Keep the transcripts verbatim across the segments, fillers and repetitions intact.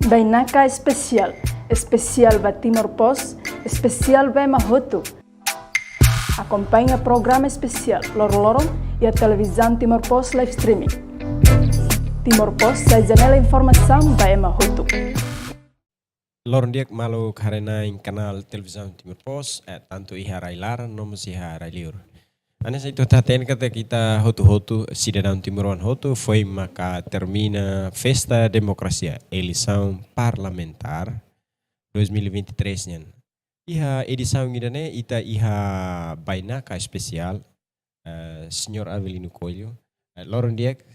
Bainaka Espesiál, espesiál ba Timor Post, espesiál ba ema hotu. Akompaña programa espesiál loroloron iha Televizaun Timor Post live streaming. Timor Post sai janela informasaun ba ema hotu. Loron di'ak maluk haree-na'in kanál Televizaun Timor Post, eh, tantu iha rai-laran no mós iha rai-liur. Hanesan ita hatene katak ita hotu-hotu, sidadaun timoroan hotu, foin maka termina festa demokrasia, eleisaun parlamentár dois mil e vinte e três nian. Iha edisaun ida-ne'e, ita iha bainaka espesiál, eh, Señór Avelino Coelho. Eh, loron di'ak,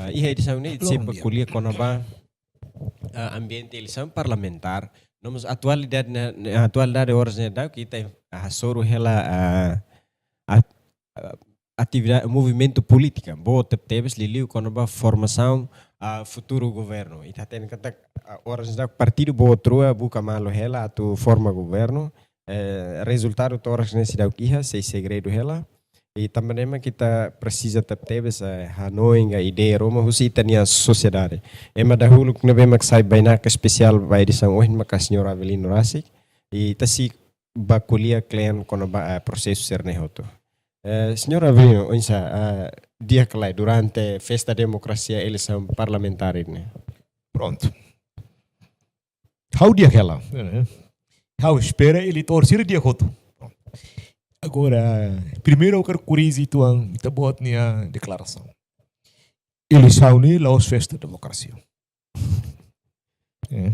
eh, iha edisaun ne'e, ita Loron sei di'ak. ko'alia kona-ba, eh, ambiente eleisaun parlamentár. No mós atualidade ne'e, ne'e, atualidade oras ne'e daudaun, ita hasoru hela, eh, at-, eh, atividade, movimentu polítika boot tebetebes, liuliu kona-ba formasaun, ah, futuru governu. Ita hatene katak, ah, oras ne'e daudaun partidu boot rua buka malu hela atu forma governu. Eh, rezultadu to'o oras ne'e seidauk iha, sei segredu hela. I tanba ne'e mak ita presiza tebetebes, eh, hanoin ka ideia ruma husi ita-nia sosiedade. Ema dahuluk ne'ebé mak sai bainaka espesiál ba edisaun ohin maka Señór Avelino rasik. I ita sei bá ko'alia kle'an kona-ba, eh, prosesu sira-ne'e hotu. Eh, Señór Avelino, oinsá, eh, di'ak ka lae durante festa demokrasia eleisaun parlamentár ne'e? Prontu. Ha'u di'ak hela, eh. Ha'u espera eleitór sira di'ak hotu. Agora, primeiru ha'u hakarak korrije uitoan ita-boot nia deklarasaun. Eleisaun ne'e la'ós festa demokrasia. Eh.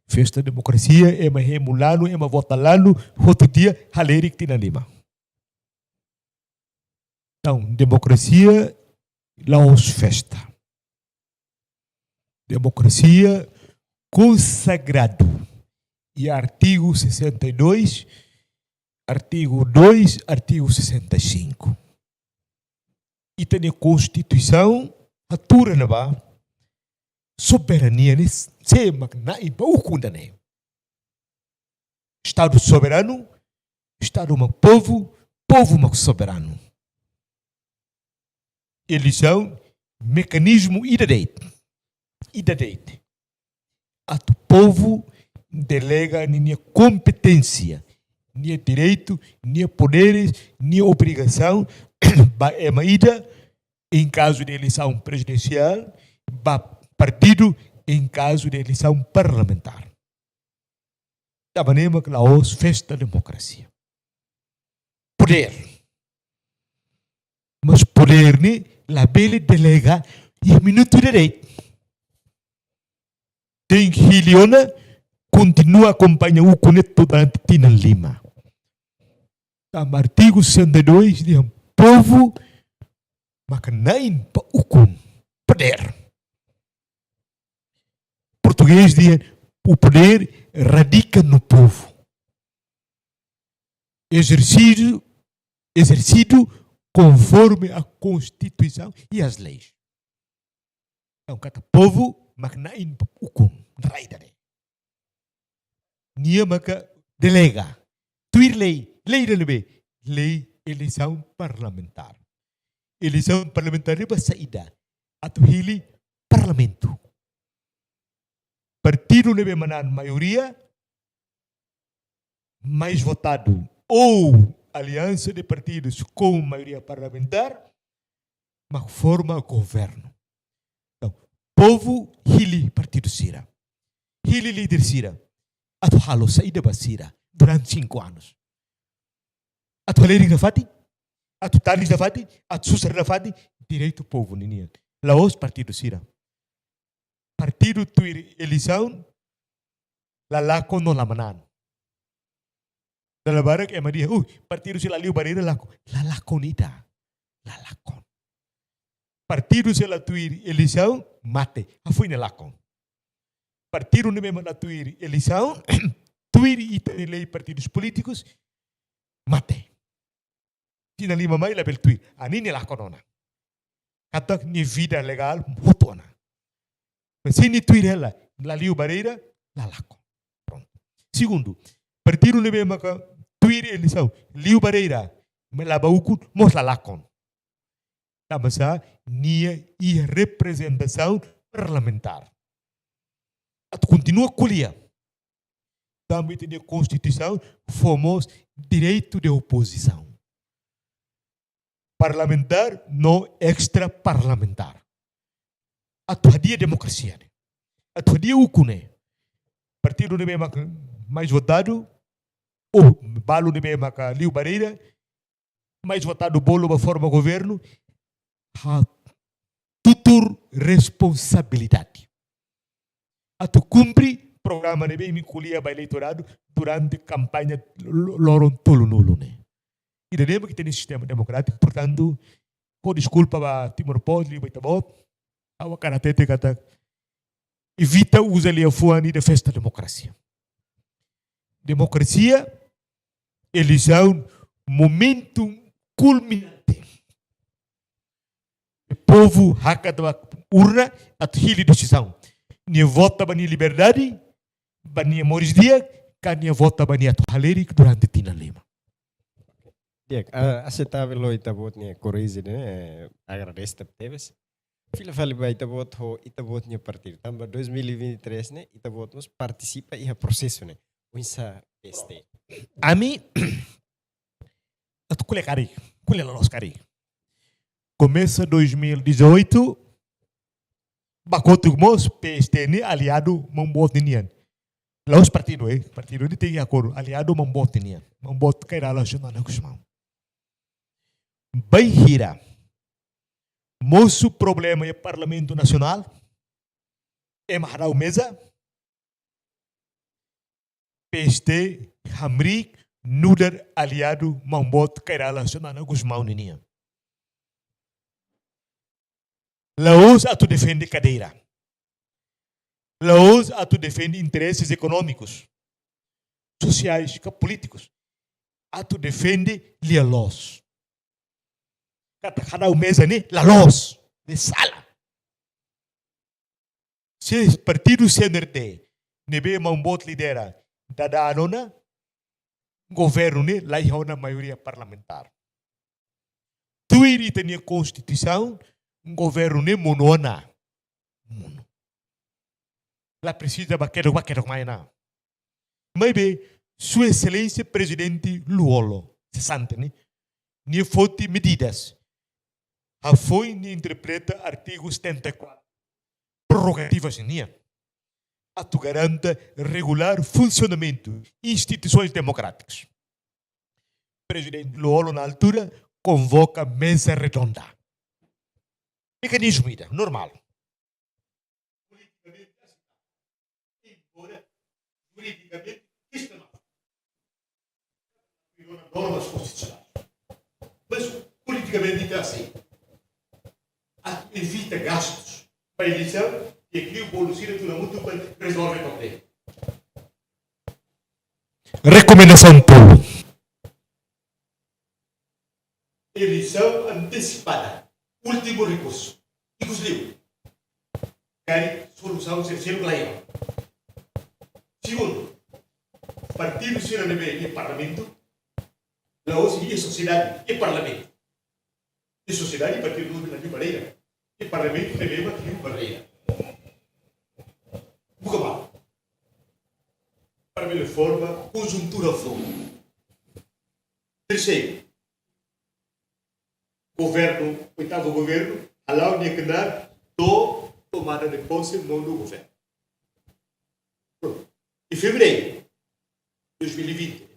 Festa demokrasia, ema hemu lanu, ema vota lanu, hotu dia, halerik tinan lima. Entaun, demokrasia la'ós festa. Demokrasia konsagradu iha artigu sessenta e dois, artigu dois, artigu sessenta e cinco. Ita-nia Konstituisaun hatuur iha ne'ebá, soberania ne'e sé mak na'in ba ukun ida-ne'e. Estadu soberanu, Estadu mak povu, povu mak soberanu. Eleisaun mekanizmu ida de'it. Ida de'it. Atu povu delega ninia kompeténsia, nia direitu, nia poderes, nia obrigasaun ba ema ida, em caso de eleição presidencial, ba partidu, em caso de eleição parlamentar. Tanba ne'e mak la'ós festa demokrasia. Podér. Mas podér ne'e labele delega iha minutu ida de'it. Tenke hili ona, kontinua akompaña ukun ne'e to'o durante tinan lima. Tanba artigu sessenta e dois dehan povu maka na'in ba ukun, podér. Portugés dehan, o poder radica no povo. Exercido, exercido conforme a Constituição e as leis. Entaun, katak povu mak na'in ba ukun, rai ida-ne'e. Nia maka delega. Tuir lei, lei ida ne'ebé, lei eleisaun parlamentár. Eleisaun parlamentár ne'e ba saida? Atu hili parlamentu. Partidu ne'ebé manán maioria, mais votadu, ou aliansa de partidos com maioria parlamentar, mak forma governu. Entaun, povu hili partidu sira, hili líder sira, atu halo saida ba sira durante cinco anos. Atu halerik nafatin, atu tanis nafatin, atu susar nafatin, direitu povu ninian. La'ós partidu sira. Partidu tuir eleisaun, la lakon no la manán. Dala barak ema dehan, uh, partidu sira la liu barreira lakon. La lakon ida. La lakon. Partidu sira la tuir eleisaun, mate. Hafoin nia lakon. Partidu ne'ebé mak la tuir eleisaun, tuir ita-nia lei partidus polítikus, mate. Tinan lima mai labele tuir. Hanesan ne'e lakon ona. Katak nia vida legál hotu ona. Mas se nia tuir hela, la liu barreira, la lakon. Prontu. Segundu, partidu ne'ebé maka tuir eleisaun, liu barreira, mas la ba ukun, mós la lakon. Tanba sá, nia iha reprezentasaun parlamentár. atu kontinua ko'alia. Tanba ita-nia Konstituisaun fó mós direitu de opozisaun. Parlamentár no extraparlamentár. Atu hadi'a demokrasia ne'e. Atu hadi'a ukun ne'e. Partidu ne'ebé maka mais votadu, ou balu ne'ebé maka liu barreira, mais votadu bolu ba forma governu, hatuur responsabilidade atu kumpre programa ne'ebé imi ko'alia ba eleitoradu durante kampaña lo-, loron tolunulu ne'e. Ida-ne'e mak ita-nia sistema demokrátiku, portantu, ha'u deskulpa ba Timor Post, liu ba ita-boot, ha'u hakarak hatete katak evita uza liafuan ida festa demokrasia. Demokrasia, eleisaun, momentu kulminante. Povu hakat ba urna atu hili desizaun. Nia vota ba nia liberdade, ba nia moris di'ak, ka nia vota ba nia atu halerik durante tinan lima. Di'ak, ah, aseitavel ho ita-boot nia korrije ne'e, eh, agradese tebes. Fila fali ba ita-boot ho ita-boot nia partidu. Tanba dois mil e vinte e três ne'e, ita-boot mós partisipa iha prosesu ne'e. Oinsá P S T? Ami, atu ko'alia karik, ko'alia loloos karik. Komesa dois mil e dezoito, ba kotuk mós P S T ne'e aliadu maun-boot ninian. La'ós partidu, eh, partidu ne'e tenke akordu, aliadu maun-boot ninian. Maun-boot Kay Rala Xanana Gusmão. Bainhira mosu problema iha Parlamentu Nasionál, ema hala'o meza, P S T hamriik nu'udar aliadu maun-boot Kay Rala Xanana Gusmão ninian. La'ós atu defende kadeira. La'ós atu defende intereses ekonómikus, sosiais ka polítikus. Atu defende lia-loos. Katak hala'o meza ne'e la loos, ne'e sala. Se partidu C N R T, ne'ebé maun-boot lidera, dada an ona, governu ne'e la iha ona maioria parlamentár. Tuir ita-nia Konstituisaun, governu ne'e monu ona. Monu. La presiza ba kedok, ba kedok mai ona. Maibé, Sua Exelénsia Prezidente Lú-Olo, sesante ne'e, nia foti medidas. Hafoin nia interpreta artigu setenta e quatro, prerrogativas nian, atu garante regulár funsionamentu instituisoens demokrátikas. Prezidente Lú-Olo, na altura, konvoka meza redonda. Mekanizmu ida, normál. Politicamente aceitável, embora juridicamente questionável. Viola normas constitucionais. Mas politicamente ita aseita. Atu evita gastus ba eleisaun, e cria o bolo sira tu na mutu para resolve problema. Rekomendasaun tolu. Eleisaun antesipada, últimu rekursu. Ikus liu. Karik solusaun sira seluk la iha. Segundu, partidu sira ne'ebé iha parlamentu, la'ós iha sosiedade, iha parlamentu. Iha sosiedade, partidu ne'e la iha barreira. Iha parlamentu ne'ebé mak iha barreira. Buka malu. Para bele forma konjuntura foun. Terseiru, governu, oitavu governu, hala'o nia knaar to'o tomada de pose nonu governu. Prontu. Iha fevereiru dois mil e vinte,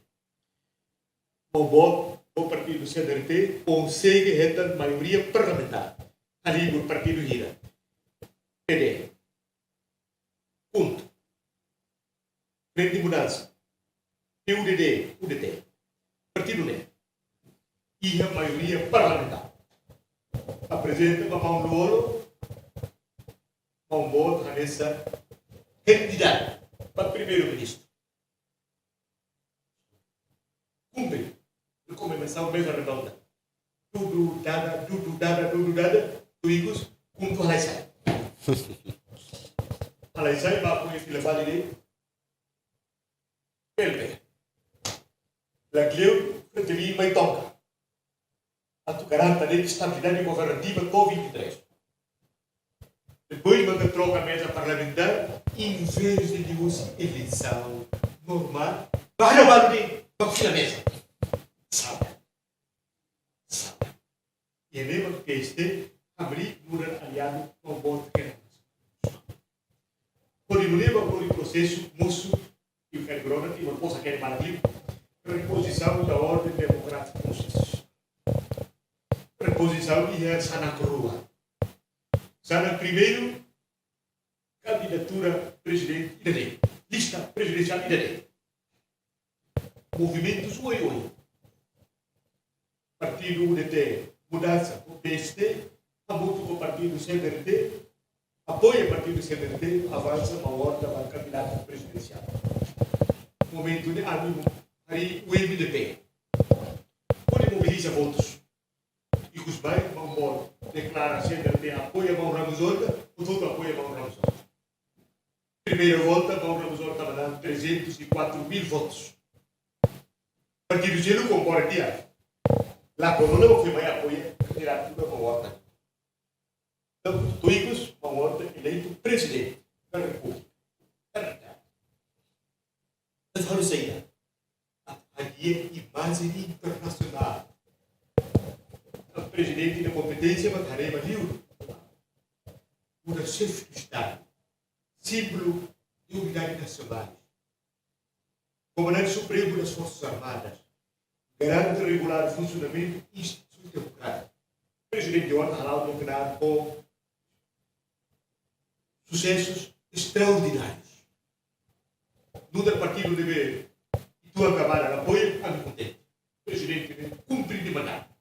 maun-boot ho partidu C N R T konsege hetan maioria parlamentár. Halibur partidu hira. P D. KHUNTO. Frente Mudansa. P U D D, U D T. Partidu ne'e iha maioria parlamentár. Aprezenta ba maun Lú-Olo, maun-boot hanesan kandidatu ba Primeiru-Ministru. Kumpre rekomendasaun meza redonda. Dudu dada, dudu dada, dudu dada, tuir ikus, KHUNTO halai sai. Halai sai, ba ku fila fali de'it. P L P. Lakleur, Fretilin mai toka. Atu garante estabilidade governativa to'o vinte e três. Depois maka troka meza parlamentár, em vez de negosia eleisaun normál, para balu de, para fila meza. Sabe? Sabe? E leva que este abrir muda aliado com o voto que é. Por isso, leva por processo, moço, e o que é grona, e uma coisa que é maravilha, reposição da ordem democrática. Reposição e essa na coroa. Sabe, primeiro, candidatura presidente ida de'it. Lista presidensiál ida de'it. Movimentus oioin. Partidu U D T, mudansa, o P S T, hamutuk ho partidu C N R T, apoia partidu C N R T, avansa ba ordem ba kandidatu presidensiál. Momentu ne'e ami harii U M D P. Hodi mobiliza votus. Ikus mai, Maun Bot deklara C N R T apoia Maun Ramos Horta, o todo apoia Maun Ramos Horta. Primeira volta, Maun Ramos Horta hetan trezentos e quatro mil votos. Partidu seluk konkorda di'ak. La Corona foi mai apoia kandidatu Maun Horta. Entaun, to'o ikus, Maun Horta eleitu prezidente da Repúblika. Entaun, harus saida? Atu hadi'a imajen internasionál. Prezidente nia kompeténsia ba haree ba liur. Nu'udar xefe do Estadu, símbolu de unidade nacional, Komandante Supremu das Forças Armadas, garante regular funsionamentu instituisaun demokrátika. Prezidente Horta hala'o nia knaar ho susesus estraordinárius. Nu'udar partidu ne'ebé ita-nia kamada apoia, ami kontente. Prezidente ne'e kumpre nia mandatu.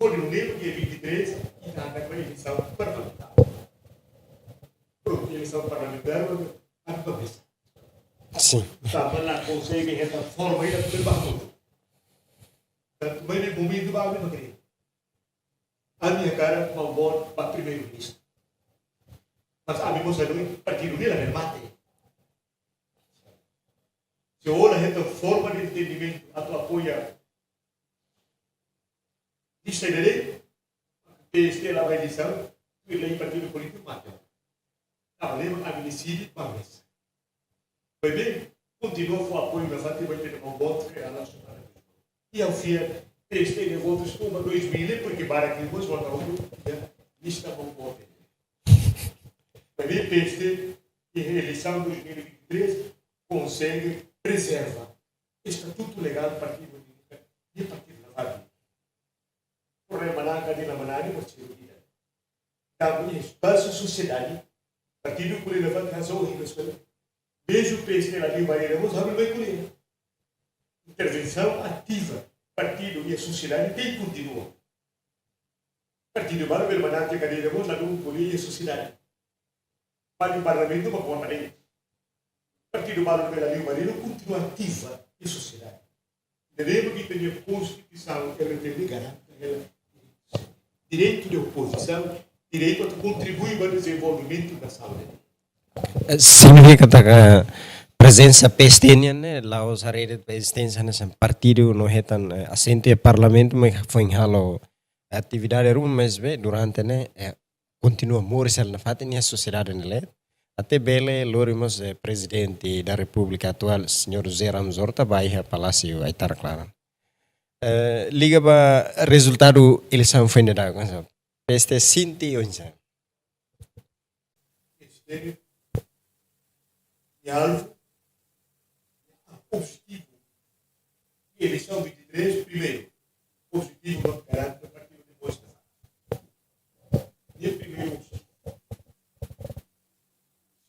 Hodi nune'e, dia vinte e três, ita hakarak ba eleisaun parlamentár. Prontu, eleisaun parlamentár, ami ba mesa. Sin. Tanba la konsege hetan forma ida para ba. Tantu, mas ne'e momentu ba ami ba kre. Ami hakarak Maun Bot ba primeiru-ministru. Mas ami mós hanoin partidu ne'e la bele mate. Se ó la hetan forma de entendimentu atu apoia lista ida de'it, P S T la ba eleisaun, tuir lei partidu polítiku mate. Tanba ne'e ami deside ba mesa. Pois bem, kontinua fó apoiu nafatin ba ita-nia Maun Bot ke ala sumana. I ha'u fiar, P S T nia votus toma dois mil, porque para que depois vota outro, ya, lista Maun Bot. Pois bem, P S T, em eleição dois mil e vinte e três, consegue preservar estatuto legal partidu, e partidu nafatin. Problema na ka di la manari, mas se vida. Tanba espasu sosiedade, partidu ko'alia nafatin, razão, e respeito. Mezmu P S T la liu barreira, mas abre vai ko'alia. Intervensaun ativa, partidu i sosiedade tenke kontinua. Partidu balu bele manán kadeira, mas la dún ko'alia sosiedade. Ba iha parlamentu ba kuandu ne'e. Partidu balu bele liu barreira, kontinua ativa iha sosiedade. Deve que tenha Konstituisaun R T P garante hela direitu de opozisaun, direitu atu kontribui ba dezenvolvimentu nasionál. Eh, signifika katak prezensa P S T nian ne'e, la'ós haree de'it ba ezisténsia hanesan partidu no hetan, eh, asento iha parlamentu, mas foin halo atividade ruma, mas be durante ne'e, eh, kontinua moris hela nafatin iha sosiedade nia leet. Até bele lori mós, eh, Prezidente da Repúblika atuál, Señór José Ramos Horta, ba iha Palásiu Aitarak Laran. Eh, liga ba rezultadu eleisaun foin daudauk, mas, P S T sente oinsá? P S T nia alvu, nia pozitivu. Eleisaun vinte e três, primeiru, pozitivu ba garante partidu depois da. Nia primeiru.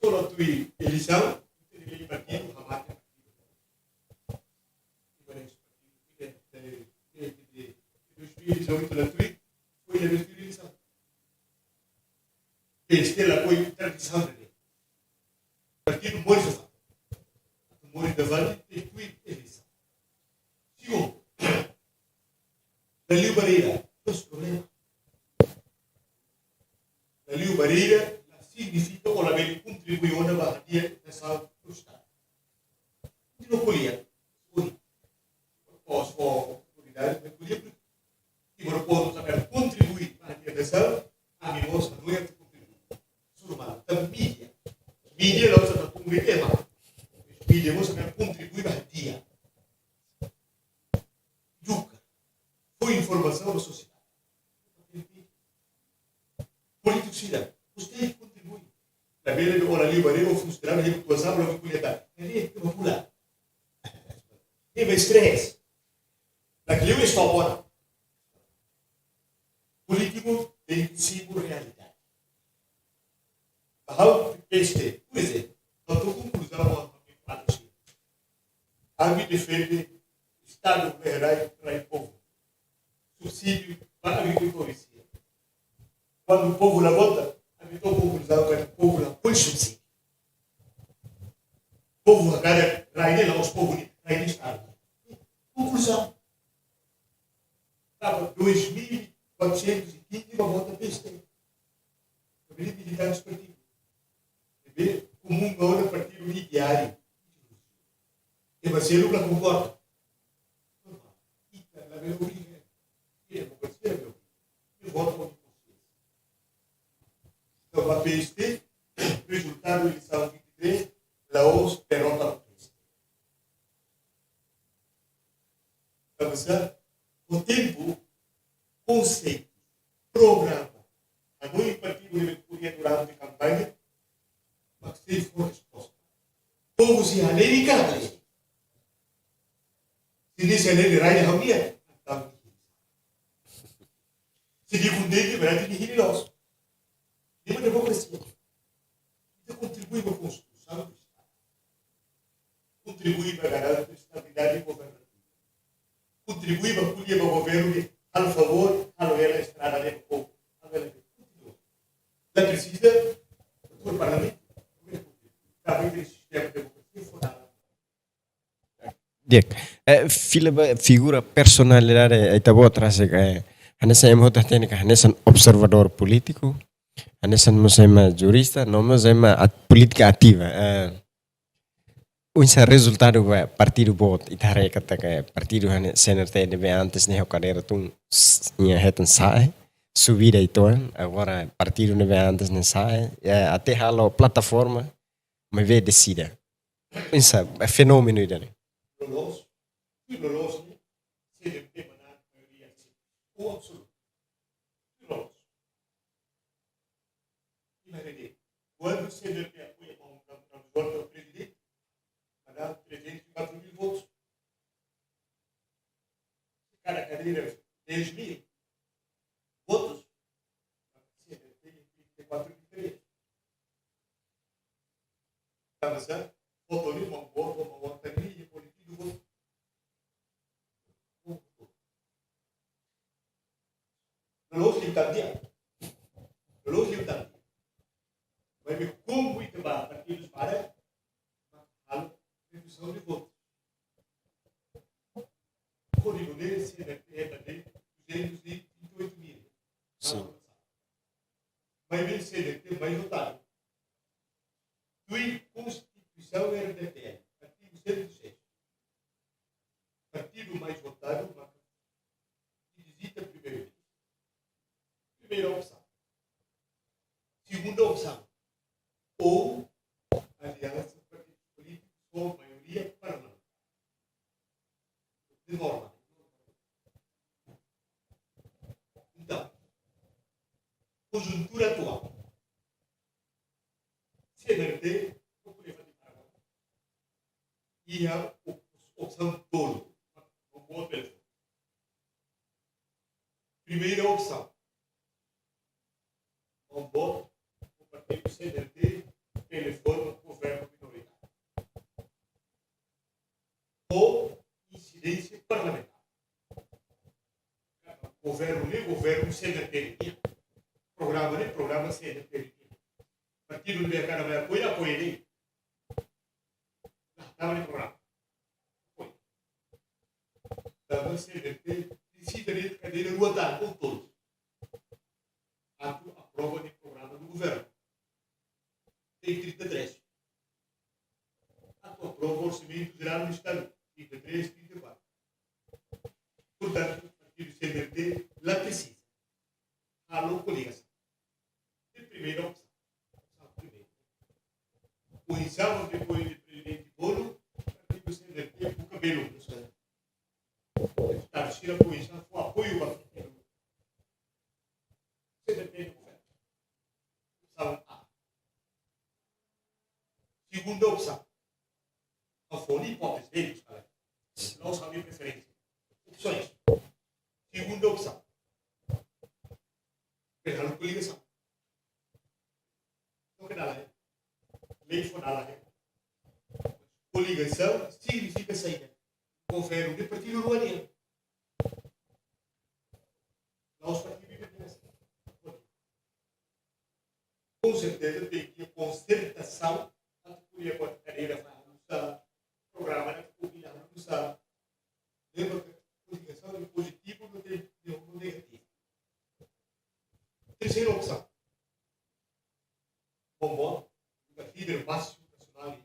Só la tuir eleisaun, ita-nia partidu, hamate partidu. Dois mil e dezoito la tuir, foin la tuir eleisaun. P S T lakohi tradisaun ne'e. Partidu moris nafatin. Moris nafatin, tenke tuir eleisaun. Segundu, la liu barreira, dois problema. La liu barreira, la signifika ó la bele kontribui ona ba hadi'a nasaun no Estadu. Ita ko'alia, oi. Pos fó oportunidade, mas ko'alia, i moro podu saber kontribui ba hadi'a nasaun, ami mós hanoin atu kontribui. Suru malu, tanba mídia. Mídia sosiedade. Polítiku sira, mós tenke kontribui. Labele be ola liu ba rede, ou funsionáriu, rede tua sabra, ou ko'alia tan. Ele é uma pula. Teve stress. Naquele eu estou agora. Polítiku tenke simu realidade. Ha'u P S D, por ezemplu, ha'u konkluzaun ba ami, ami defende Estadu ne'e rai, rai povu. Subsídiu ba agrikultór sira. Kuandu povu la vota, ami toma konkluzaun katak povu la apoia subsídiu. Povu hakarak rai ne'e la'ós povu nian, rai ne'e Estadu. Konkluzaun. Tava dois mil quatrocentos e quinze ba vota P S D. Bele militantes partidu. Ne'ebé komún agora partidu nia diáriu. E Marcelo la konkorda. Ita labele obriga. E demokrasia, meu. E vota com consciência. Entaun, ba P S D, rezultadu eleisaun vinte e três, la'ós derrota ba P S D. Entaun, o tempu, konseitu, programa, hanoin partidu ne'ebé ko'alia durante kampaña, mak sei fó resposta. Povu sei halerik ka la halerik. Se nia sei halerik, rai ne'e ha'u-nian, entaun, se nia kontente, berarti nia hili loos. Ne'e mak demokrasia. Ita kontribui ba konstrusaun do Estadu. Kontribui ba garante estabilidade governativa. Kontribui ba ko'alia ba governu ne'e halo favór, halo hela estrada ne'e ba povu. Halo hela ne'e. La presiza tuir parlamentu. Tanba ita iha sistema demokrasia fó dalan. Di'ak. Eh, fila ba figura personalidade, eh, ita-boot rasik, eh, hanesan ema hotu hatene katak hanesan observadór polítiku, hanesan mós ema jurista, no mós ema at-, polítika ativa. Eh, oinsá rezultadu ba partidu boot, ita haree katak partidu hanesan C N R T ne'ebé antes ne'e ho kadeira tun s-, nia hetan sa'e, subida uitoan, agora partidu ne'ebé antes ne'e sa'e, eh, até halo plataforma, maibé deside. Oinsá, eh, fenómenu ida-ne'e. Loloos, i loloos ne'e, C N R T manán maioria absoluta. I loloos. Imajina, kuandu C N R T apoia Maun Ramos Horta prezidente, manán trezentos e quatro mil votos. Se kada kadeira dez mil votos, C N R T trinta e quatro mil e três. Tanba sá, votu ne'e Maun Horta, Maun Horta ne'e, e polítiku votu. Loloos liután di'ak. Loloos liután di'ak. Maibé komu ita ba partidus barak, mak halo redusaun de votus. Kódigu ne'e C N R T hetan duzentos e vinte e oito mil. Sin. Maibé C N R T mais votadu. Tuir Konstituisaun R D T L, artigu cento e seis. Partidu mais votadu, mak vizita primeiru-ministru. Primeira opsaun. Segunda opsaun. Ou aliansa partidu polítiku ho maioria parlamentár. De norma. Entaun, konjuntura atuál. C N R T, no pode fazer para agora. Iha op-, opsaun tolu. Uma boa pergunta. Primeira opsaun. Maun Boot, o partidu C N R T, telefona governu minoritáriu. Ou insidénsia parlamentár. Governu ne'e, governu C N R T nian. Programa ne'e, programa C N R T nian. Partidu ne'ebé kada mai apoia, apoia de'it. Nah, tama ne'e programa. Apoia. Tanba C N R T, presiza de kadeira rua tan, com todos. Atu aprova ne'e programa do governo. Tem trinta e três. Atu aprova Orçamento Geral do Estado, trinta e três, trinta e quatro. Portantu, partidu C N R T la presiza halo koligasaun. De primeira opsaun. Opsaun primeira. Oinsá, depois de prezidente Bolo, partidu C N R T buka belun. Deputadu sira oinsá fó apoiu ba partidu Segunda opsaun. Ha'u fó hipóteze, veja, para. La'ós ha'u-nia preferénsia. Opsaun. Segunda opsaun. Bele halo koligasaun. Toke dala, eh. Lei fó dala, eh. Koligasaun signifika saida? Governu de partidu rua nian. La'ós partidu de partidu. Com certeza, tenke iha konsertasaun atu ko'alia kadeira fali oinsá, programa atu ko'alia oinsá. Lembra ke koligasaun é pozitivu, não tem nenhum negativu. Terseira opsaun. Maun Boot, líder másimu nasionál,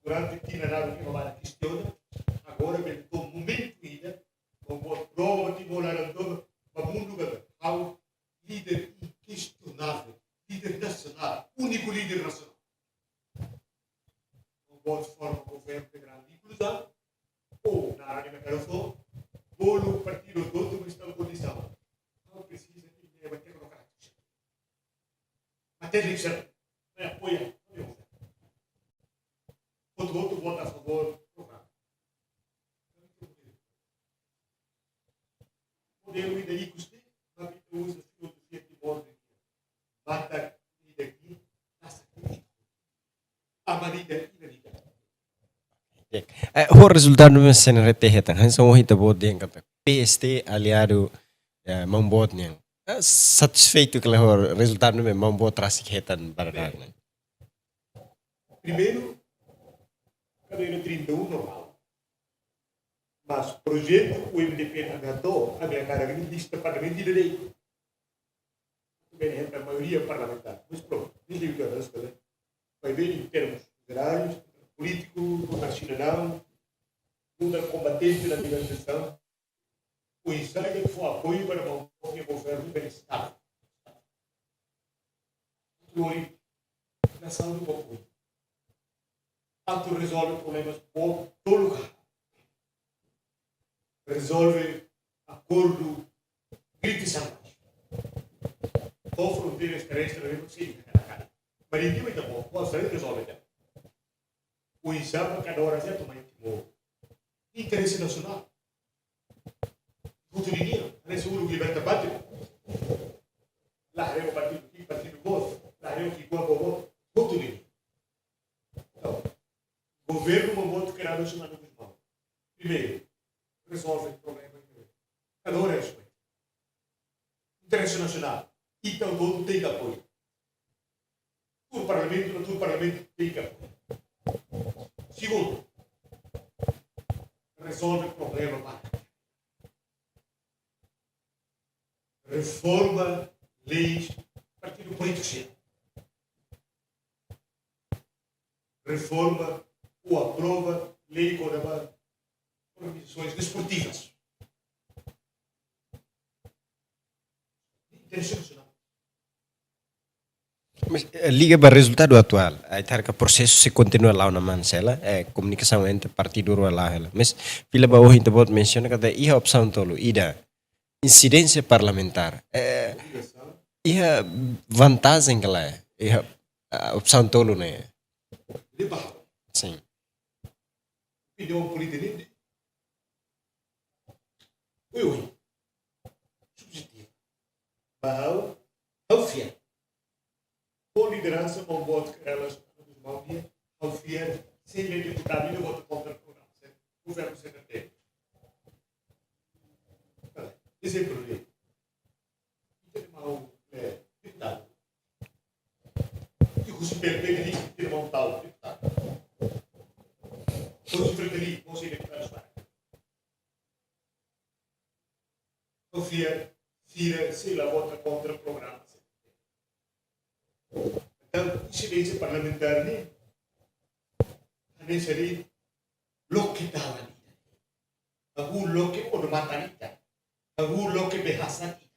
durante tinan rua nia kestiona, agora bele to'o momentu ida, Maun Boot prova Timor laran tomak ba mundu katak ha'u líder inkestionável, líder nasionál, úniku líder nasionál. Maun Boot forma governu de grande inkluzaun, ou na área de merkadu, bolu partidu hotu-hotu mak iha koalisaun. Ha'u presiza de líder teknokrata. Matéria de ser, vai apoiar. Hotu-hotu vota a favor programa. Modelu ida ikus ne'e, mak ita uza filozofia Timor ne'e. Batak ida ke, nasa ke. Amanida ida ida. Eh, ho rezultadu ne'ebé C N R T hetan, hanesan ohin ita-boot dehan katak P S T aliadu, eh, Maun Boot nian. Eh, satisfeitu ka lae ho rezultadu ne'ebé Maun Boot rasik hetan barak-barak ne'e? Primeiru, kadeira trinta e um normál. Mas projetu U M D P na gato, a minha cara que lista parlamentu ida de'it. Bem, é a maioria parlamentar. Mas pronto, nem digo que é, vai ver em termos gerais, polítiku, kontra sidadaun, luta kombatente na libertasaun, o ensaio que for apoio para o governo bem-estar. Lori, nasaun atu apoiu. Atu rezolve problemas boot tolu ka. Rezolve akordu Greater São Luís. To'o fronteiras terrestres, eu não sei, marítima e também, pode ser resolve já. O exame cada hora já toma em Timor. Interesse nacional. Hotu ninia, hanesan uluk liberta pátria. La haree partidu, partidu boot, la haree ki'ikoan boot, hotu ninia. Entaun, governu Maun Boot Kay Rala Xanana Gusmão. Primeiru, rezolve problema. Agora é isso. Interesse nasionál. Ita hotu tenke apoiu. Tuur parlamentu, no tuur parlamentu tenke apoiu. Segundu, rezolve problema ba reforma leis partidu polítiku sira. Reforma ou aprova lei kona-ba organizações desportivas. Interesse nasionál. Mas, eh, liga ba rezultadu atuál. Ai, ita haree katak prosesu sei kontinua la'o ona mansela, eh, komunikasaun entre partidu rua la'o hela. Mas, fila ba ohin ita-boot mensiona katak iha opsaun tolu, ida, insidénsia parlamentár. Eh, iha vantajen ka lae, iha, ah, opsaun tolu ne'e? Sin. Opiniaun polítika ne'e, ui, ui. Subjetivu. Ba ha'u, ha'u fiar. Ho lideransa Maun Boot Kay Rala Xanana Gusmão nian, ha'u fiar, se ele é deputadu, ele vota kontra programa, certo? Governu C N R T. Ezemplu, ita-nia maun, eh, deputadu. Ikus P L P ne'e, ita-nia maun tau deputadu. Ikus P L P ne'e, Konsellu Deputadu Suara. Ha'u fiar, sira sei la vota kontra programa. Entaun, insidénsia parlamentár ne'e, hanesan loke tau ita. Hahú loke odamatan ita. Hahú loke behasan ita.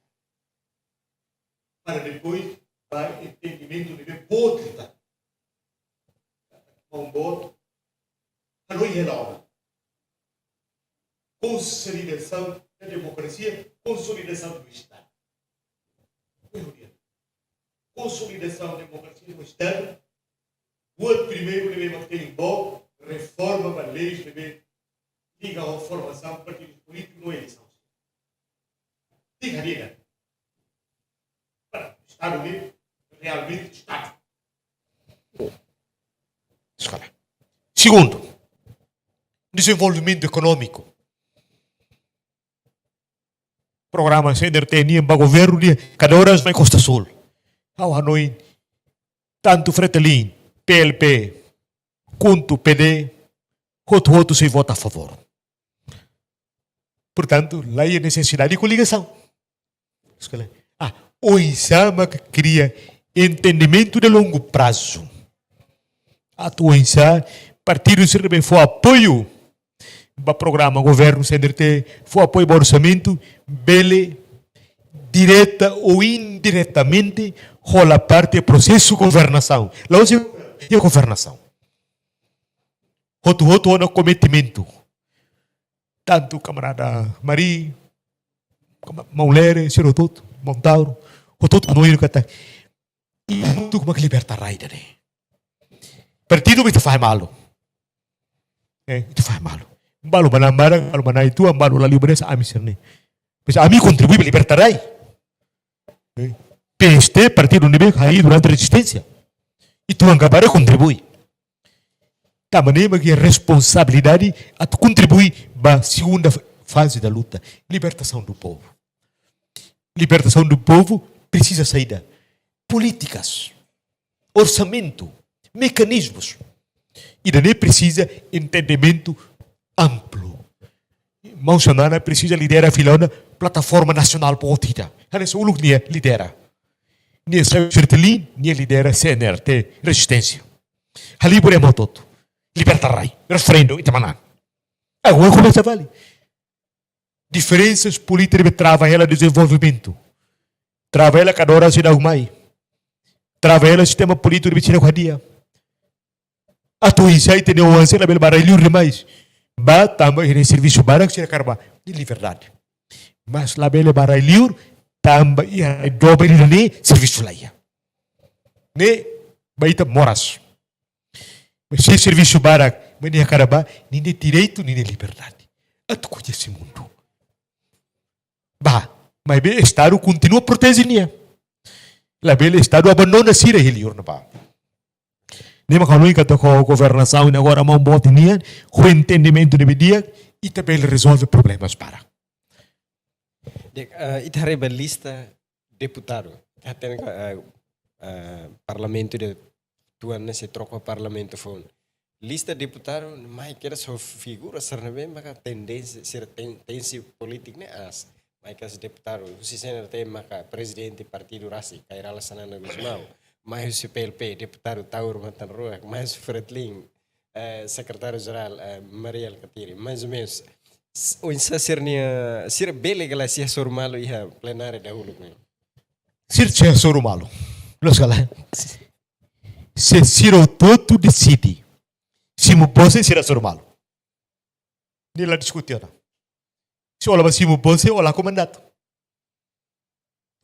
Para depois ba entendimentu ne'ebé boot ita. Maun Boot hanoin hela ona. Konsolidasaun da demokrasia, konsolidasaun do Estadu. Konsolidasaun da demokrasia no Estadu, Buat primeiru ne'ebé mak tenke reforma ba leis ne'ebé liga ho formasaun partidu polítiku no eleisaun. Diga, diga. Para Estadu ne'e realmente Estadu. Segundu, dezenvolvimentu ekonómiku. Programa C N R T nian ba governu nian, kada oras mai Costa Sul. Ha'u hanoin, tantu Fretilin, P L P, KHUNTO, P D, hotu-hotu sei vota a favór. Portantu, la iha nesesidade de koligasaun. Ah, oinsá mak kria entendimentu de longu prazu. Atu oinsá partidu sira ne'ebé fó apoiu ba programa governu C N R T, fó apoiu ba orsamentu, bele direta ou indiretamente hola parte prosesu governasaun. La'ós iha governasaun. Hotu-hotu ho ona kometimentu. Tantu kamarada Mari, kama-, maun Lere, sira hotu, maun Tauro, hotu-hotu hanoin katak, ita hamutuk mak liberta rai ida-ne'e. Partidu ita fahe malu. Eh, ita fahe malu. Balu manán barak, balu manán uitoan, balu la liu ba ne'e, ami sira-ne'e. Mas ami kontribui ba liberta rai. Eh, P S T, partidu ne'ebé harii durante rezisténsia. Ita-nia kabar kontribui. Tanba ne'e mak iha responsabilidade atu kontribui ba segunda faze da luta, libertação do povo. Libertação do povo presiza saida? Polítikas, orsamentu, mekanizmus. Ida-ne'e presiza entendimentu amplu. Maun Xanana presiza lidera fila ona plataforma nasionál boot ida. Hanesan uluk nia lidera. Nia sai Fretilin, nia lidera C N R T, rezisténsia. Halibur ema hotu-hotu. Liberta rai, referendu, ita manán. Agora komesa fali. Diferensas polítikas ne'ebé trava hela dezenvolvimentu. Trava hela kada oras seidauk mai. Trava hela sistema polítiku ne'ebé seidauk hadi'a. Atu oinsá ita-nia oan sira labele bá rai-li'ur demais. Bá tanba iha servisu barak sira hakarak bá. Ne'e liberdade. Mas labele bá rai-li'ur tanba iha rai doben ida-ne'e servisu la iha. Ne'e ba ita moras. Mas se servisu barak, mas nia hakarak bá, ninia direitu, ninia liberdade. Atu koñese mundu. Bá, maibé Estadu kontinua proteje nia. Labele Estadu abandona sira iha li'ur ne'ebá. Ne'e mak ha'u hanoin katak ho governasaun ne'e agora maun boot nian, ho entendimentu ne'ebé di'ak, ita bele rezolve problemas barak. Di'ak, eh, ita haree ba lista deputadu. Ita hatene katak, eh, eh, parlamentu ida tuan ne'e sei troka ho parlamentu foun. Lista deputadu mai kedas ho figura sira ne'ebé maka tendénsia, sira ten-, tensi polítiku ne'e aas. Mai kedas deputadu, husi C N R T maka prezidente partidu rasik, Kay Rala Xanana Gusmão. Mai husi P L P, deputadu Taur Matan Ruak, mai husi Fretilin, eh, sekretáriu jerál, eh, Mari Alkatiri, mais ou menos. S-, oinsá sira-nia, sira bele ka lae sei hasoru malu iha plenária dahuluk ne'e? Sira sei hasoru malu. Loos ka lae? Se sira hotu-hotu deside simu bose, sira hasoru malu. Ne'e la diskute ona. Se ó la bá simu bose, ó la ho mandatu.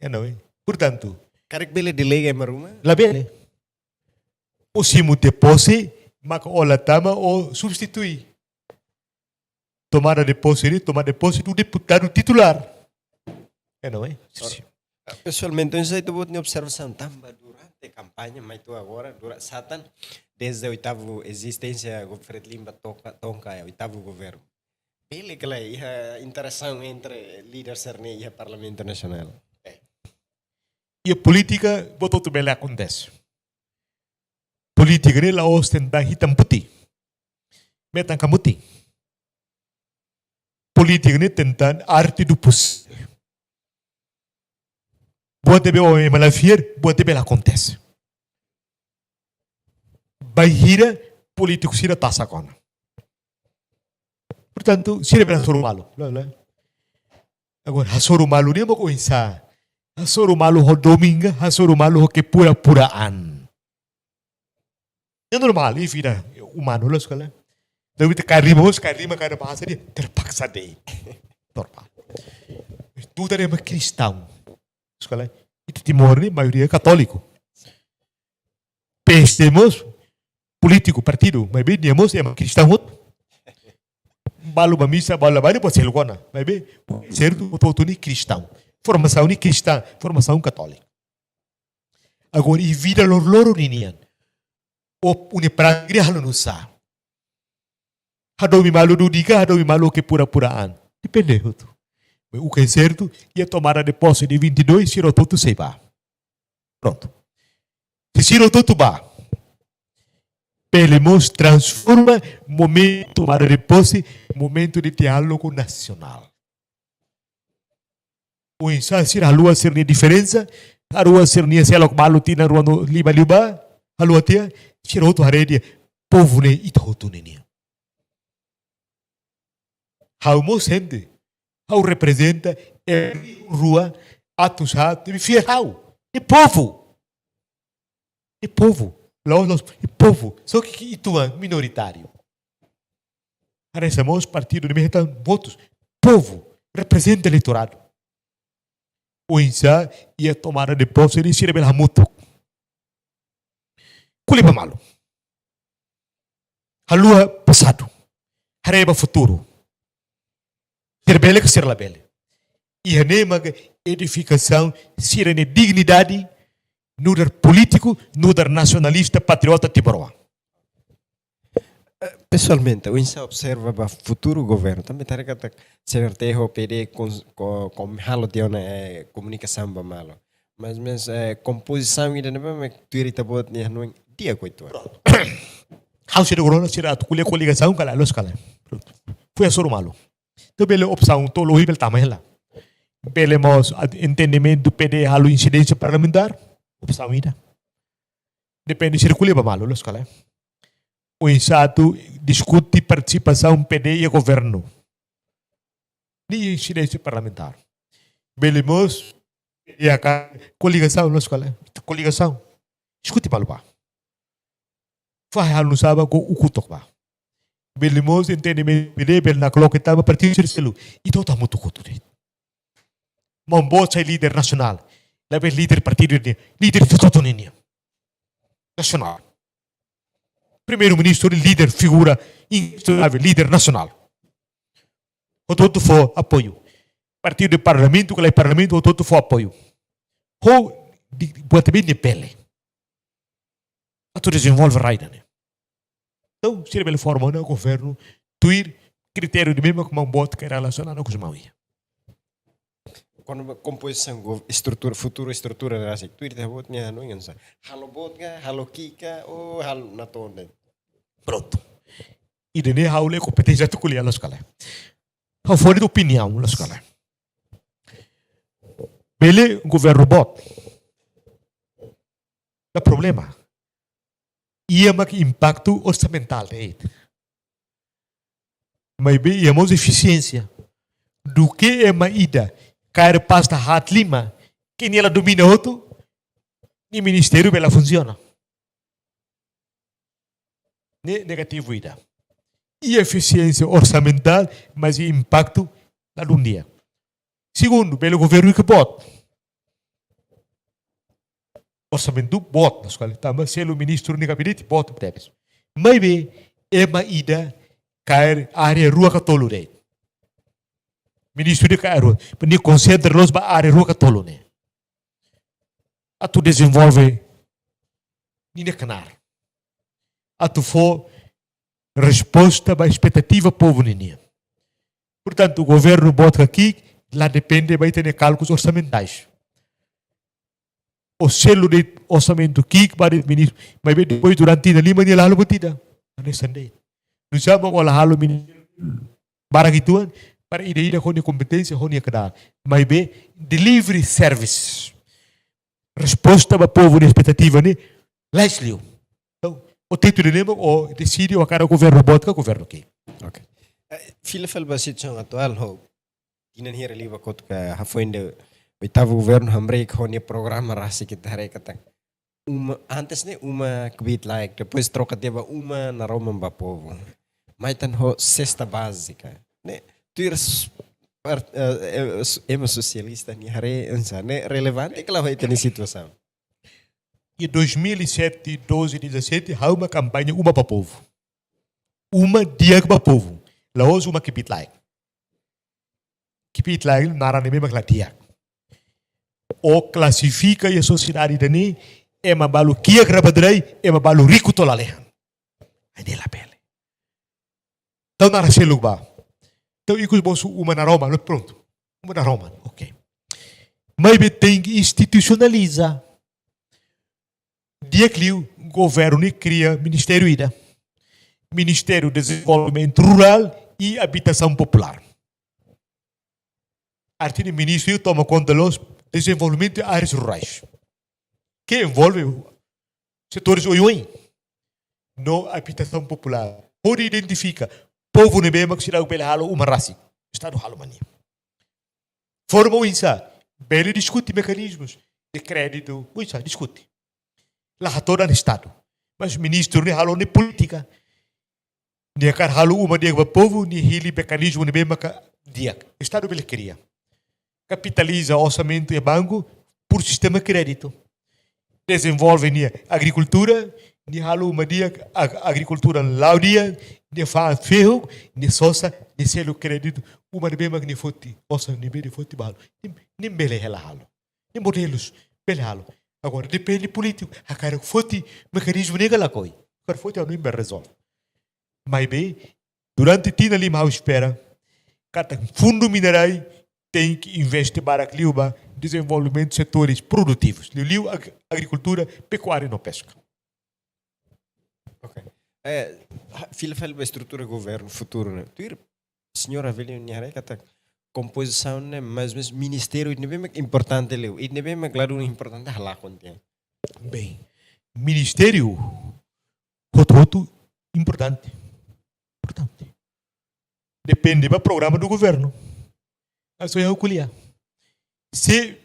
Entaun, eh, portantu, karik bele delega ema ruma? Labele. Ó simu tiha pose, maka ó la tama, ó substitui. Tomada de posse ne'e, tomada de posse do deputadu titulár. Entaun, eh? Ora, pesoalmente, oinsá ita-boot nia observasaun tanba durante kampaña, mai to'o agora, durante satan, desde oitavu ezisténsia, go-, Fretilin bá toka, tonka, oitavu governu. Bele ka lae iha interasaun entre líder sira-ne'e iha Parlamentu Nasionál? Eh. Iha polítika, buat hotu bele akontese. Polítika ne'e la'ós tentang hitam putih. Metan ka mutin. Polítika ne'e tentang arte do possível. Buat ne'ebé oan ema la fiar, buat ne'e bele akontese. Bainhira polítiku sira tasak ona. Portantu, sira bele hasoru malu. Loos ka lae? Agora, hasoru malu ne'e mak oinsá? Hasoru malu ho domin ka, hasoru malu ho kepura-puraan. Ne'e normál, iha vida umanu, loos ka lae? Entaun ita kaer rima, mós kaer rima, kaer bahasa de'it, terpaksa de'it. Normál. Tuir ita ema kristaun. Loos ka lae? Ita Timor ne'e maioria katóliku. P S T mós, polítiku, partidu, maibé nia mós ema kristaun hotu. Balu ba misa, balu la bá, depois selu kona. Maibé, sertu, hotu-hotu ne'e kristaun. Formasaun ne'e kristaun, formasaun katólika. Agora, iha vida loroloron ninian, ó-nia prátika halo nu'usá? Hadomi malu dudu ka, hadomi malu ke pura-pura an. Depende hotu. Maibé o ke sertu, iha tomada de posse de vinte e dois, sira hotu-hotu sei bá. Prontu. Se sira hotu-hotu bá, bele mós transforma momentu tomada de posse, momentu de diálogu nasionál. Oinsá sira haluha sira-nia diferensa, haluha sira-nia seluk balu tinan rua no lima liubá, haluha tiha, sira hotu haree dehan povu ne'e ita hotu ninian. Ha'u mós sente, ha'u reprezenta, e rua, atus haat, ne'ebé fiar ha'u, ne'e povu. Ne'e povu. La'ós, la'ós, ne'e povu. Só ke, ke ituan minoritáriu. Haree sá mós partidu ne'ebé hetan votus. Povu. Reprezenta eleitoradu. Oinsá iha tomada de posse ne'e sira bele hamutuk. Ko'alia ba malu. Haluha pasadu. Haree ba futuru. Sira bele ka sira labele. Iha ne'e mak edifikasaun sira-nia dignidade, nu'udar polítiku, nu'udar nasionalista, patriota, timoroan. Eh, pesoalmente, oinsá observa ba futuru governu, tanba ita haree katak C N R T ho P D kon-, ko-, kon-, halo tiha ona, eh, komunikasaun ba malu. Mas, mas, eh, kompozisaun ida-ne'ebé mak tuir ita-boot nia hanoin di'ak ka lae? Prontu. Ha'u sira gorona sira atu ko'alia koligasaun ka lae, loos ka lae? Prontu. Foin hasoru malu. Entaun bele opsaun tolu ohin bele tama hela. Bele mós ad-, entendimentu P D halo insidénsia parlamentár, opsaun ida. Depende sira ko'alia ba malu, loos ka lae? Oinsá atu diskute partisipasaun P D iha governu. Ne'e insidénsia parlamentár. Bele mós, iha ka koligasaun, loos ka lae? Koligasaun. Diskute malu bá. Fahe halo nu'usá bá, ko uku tok bá. Bele mós entendimentu P D, bele nakloke tanba partidu sira seluk. Ita hotu hamutuk hotu de'it. Maun boot sai líder nasionál. Labele líder partidu nian. Líder hotu-hotu nian. Nasionál. Primeiru-ministru líder, figura inkesionável, líder nasionál. Hotu-hotu fó apoiu. Partidu de parlamentu, ka lae parlamentu, hotu-hotu fó apoiu. Ho di, buat ne'ebé nia bele. Atu dezenvolve rai ida-ne'e. Entaun, sira bele forma ona governu tuir kritériu ne'ebé mak maun boot ka relasionadu ho maun iha. Kona-ba kompozisaun gov-, estrutura, futuru estrutura rasik, tuir ita-boot nia hanoin oinsá? Halo boot ka, halo ki'ik ka, ou halo natoon de'it? Prontu. Ida-ne'e ha'u la iha kompeténsia atu ko'alia, loos ka lae? Ha'u fó de'it opiniaun, loos ka lae? Bele governu boot. La problema. Iha mak impaktu orsamentál de'it. Maibé iha mós efisiénsia. Duké ema ida kaer pasta haat lima, ke nia la domina hotu, nia ministériu bele la funsiona. Ne'e negativu ida. Iha efisiénsia orsamentál, mas iha impaktu ladún di'ak. Segundu, bele governu ke boot. Orsamentu boot, loos ka lae, tanba selu ministru nia gabinete boot tebes. Maibé, ema ida kaer área rua ka tolu de'it. Ministru ida kaer rua. Nia konsentra loos ba área rua ka tolu ne'e. Atu dezenvolve ninia knaar. Atu fó resposta ba espetativa povu ninian. Portantu, governu boot ka ki'ik, la depende ba ita-nia kálkulu orsamentais. Ó selu de'it orsamentu ki'ik ba de'it ministru, maibé depois durante tinan lima nia la halo buat ida. Hanesan de'it. Nu'usá mak ó la halo ministériu barak uitoan, para ida-idak ho nia kompeténsia, ho nia knaar. Maibé delivery service. Resposta ba povu nia espetativa ne'e, lais liu. Entaun, ó tetu ida-ne'e mak ó deside ó hakarak governu boot ka governu ki'ik. Ok. Eh, fila fali ba situasaun atuál ho. Tinan hira liubá kotuk hafoin de'it oitavu governu hamriik ho nia programa rasik ita haree katak uma, antes ne'e uma kbiit-laek, depois troka tiha ba uma naroman ba povu. Mai tan ho sesta bázika. Ne'e, tuir s-, part-, eh, eh, s-, ema sosialista nia haree oinsá, ne'e relevante ka lae ho ita-nia situasaun? Iha dois mil e sete, doze, dezassete, ha'u mak kampaña Uma ba Povu. Uma di'ak ba povu. La'ós uma kbiit-laek. Kbiit-laek naran ne'ebé mak la di'ak. Ó klasifika iha sosiedade ida-ne'e, ema balu kiak rabadrai, ema balu riku to'o lalehan. Ai, ne'e labele. Entaun naran seluk ba. Entaun ikus mosu uma naroman, prontu. Uma naroman, ok. Maibé tenke institusionaliza. Di'ak liu, governu ne'e kria ministériu ida. Ministériu Dezenvolvimentu Rurál i Abitasaun Populár. Artinya ministériu toma konta loos dezenvolvimentu áreas rurais, ke envolve setores oioin no abitasaun populár. Hodi identifika povu ne'ebé mak seidauk bele halo uma rasik. Estadu halo mania. Forma oinsá, bele diskute mekanizmus de kréditu, oinsá, diskute. La hatodan Estadu. Mas ministru ne'e halo nia polítika. Nia hakarak halo uma di'ak ba povu, nia hili mekanizmu ne'ebé maka di'ak. Estadu bele kria. Kapitaliza orsamentu iha banku por sistema kréditu. Dezenvolve nia agrikultura, nia halo uma di'ak, ag-, agrikultura la'o di'ak, nia fa'an fehuk, nia sosa, nia selu kréditu, uma ne'ebé mak nia foti, osan ne'ebé nia foti balu. Nia, nia bele hela halo. Nia modelus, bele halo. Agora, depende polítiku, hakarak foti mekanizmu ne'e ka lakohi. Hakarak foti, ha'u hanoin bele rezolve. Maibé, durante tinan lima ha'u espera katak fundu minerai tenke investe barak liu ba dezenvolvimentu setores produtivus. Liuliu ag-, agrikultura, pekuária no peska. Ok. Eh, ha-, fila fali ba estrutura governu futuru ne'e. Tuir señór Avelino nia haree katak kompozisaun ne'e mais ou menus ministériu ne'ebé mak importante liu. Ne'ebé mak ladún importante halakon tiha. Bem, ministériu hotu-hotu importante. Importante. Depende ba programa do governo. Aso ya ha'u ko'alia. Se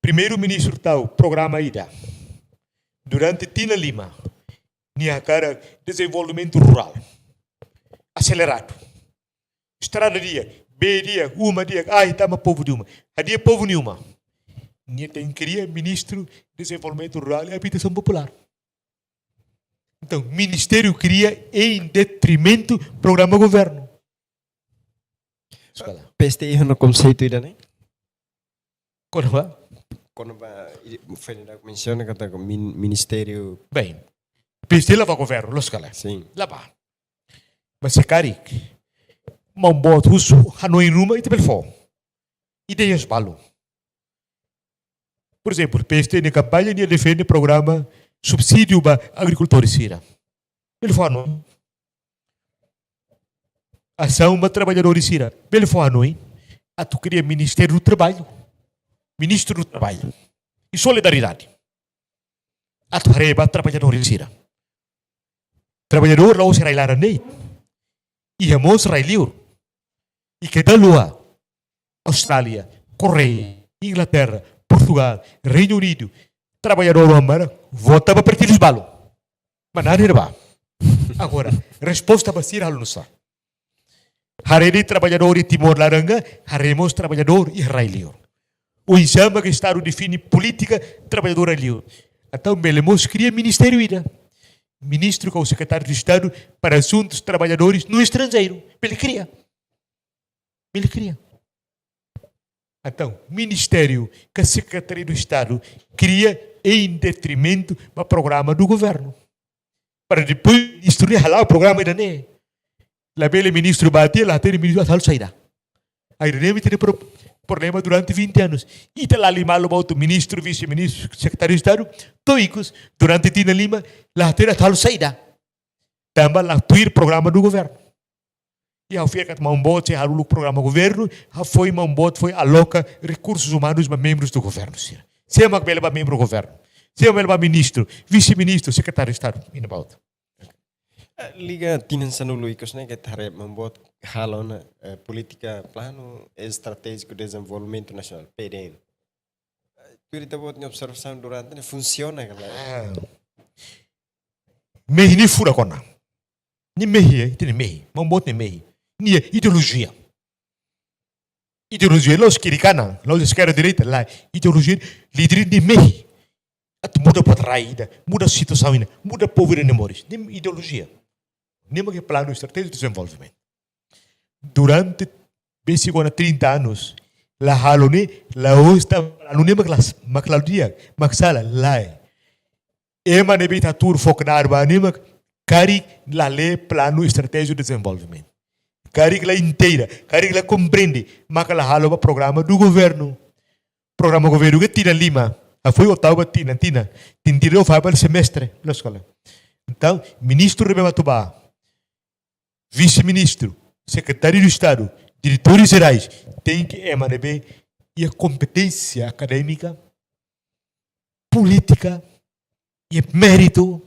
primeiru-ministru tau programa ida durante tinan lima, nia hakarak dezenvolvimentu rurál aseleradu. Estrada di'ak, bee di'ak, uma di'ak, ai, tama povu nia uma. Hadi'a povu nia uma. Nia tenke kria ministru dezenvolvimentu rurál i abitasaun populár. Entaun, ministériu kria em detrimento programa governo. Escola. P S T iha ona konseitu ida-ne'e? Kona-ba? Kona-ba, i, foi ida mensiona katak min-, ministériu. Bem, P S T la ba governu, loos ka lae? Sin. La ba. Mas se karik maun boot husu hanoin ruma, ita bele fó ideias balu. Por ezemplu, P S T nia kampaña nia defende programa subsídiu ba agrikultór sira. Bele fó hanoin. Asaun ba traballadór sira. Bele fó hanoin. Atu kria Ministériu do Traballu. Ministru do Traballu. I Solidariedade. Atu haree ba traballadór sira. Traballadór la'ós rai laran de'it. Iha mós rai liur. I ke da lua Austrália, Koreia, Inglaterra, Portugal, Reinu Unidu, traballadór amara vota ba partidus balu. Mana ada ba. Agora, resposta ba sira halo nusá? Haree de'it traballadór iha Timor laran ka, haree mós traballadór iha rai liur. Oinsá mak Estadu define polítika traballadór rai liur? Entaun bele mós kria ministériu ida. Ministru ka Sekretáriu de Estadu para Assuntos Trabalhadores no Estrangeiro. Bele kria. Bele kria. Entaun, ministériu ka Sekretáriu de Estadu kria em detrimento ba programa do governo. Para depois ministru ne'e hala'o programa ida-ne'e. Labele ministru bá tiha, la hatene ministru atu halo saida. Ai, ida-ne'e mak ita-nia pro-, problema durante vinte anos. Ita la'o malu ba outro ministru, vise-ministru, sekretáriu de Estadu, to'o ikus, durante tinan lima, la hatene atu halo saida. Tanba la tuir programa do governo. I ha'u fiar katak maun boot sei halo uluk programa governu, hafoin maun boot foin aloka rekursus umanus ba membrus do governu sira. Sé mak bele ba membru governu? Sé mak bele ba ministru, vise-ministru, sekretáriu de Estadu, i ne'ebá hotu? Eh, liga tinan sanulu ikus ne'e ke ita haree maun boot halo ona, eh, polítika planu estratéjiku dezenvolvimentu nasionál, P D N. Eh, tuir ita-boot nia observasaun durante ne'e funsiona ka lae? Ah. Mehi nia furak ona. Nia mehi, eh, ita-nia mehi. Maun boot nia mehi. Nia ideolojia. Ideolojia la'ós kiri kanan, la'ós eskerda direita, lae. Ideolojia líder nia mehi. atu muda buat rai ida, muda situasaun ida, muda povu ida nia moris. Ne'e ideolojia. Ne'e mak planu estratéjiku de dezenvolvimentu. Durante, besik ona trinta anos, la halo ne'e, la'ós tanba planu ne'e mak la, mak la di'ak, mak sala, lae. Ema ne'ebé ita tuur fó knaar ba ne'e mak karik la lee planu estratéjiku de dezenvolvimentu. Karik la inteira, karik la komprende, maka la halo ba programa do governu. Programa governu ke tinan lima, hafoin ou tau ba tinan, tinan, tinan, tinan ou fai ba semestre, la eskola. Entaun, ministru ne'ebé mak atu bá, vise-ministru, sekretáriu de Estadu, diretores jerais, tenke ema ne'ebé iha kompeténsia akadémika, polítika, iha méritu,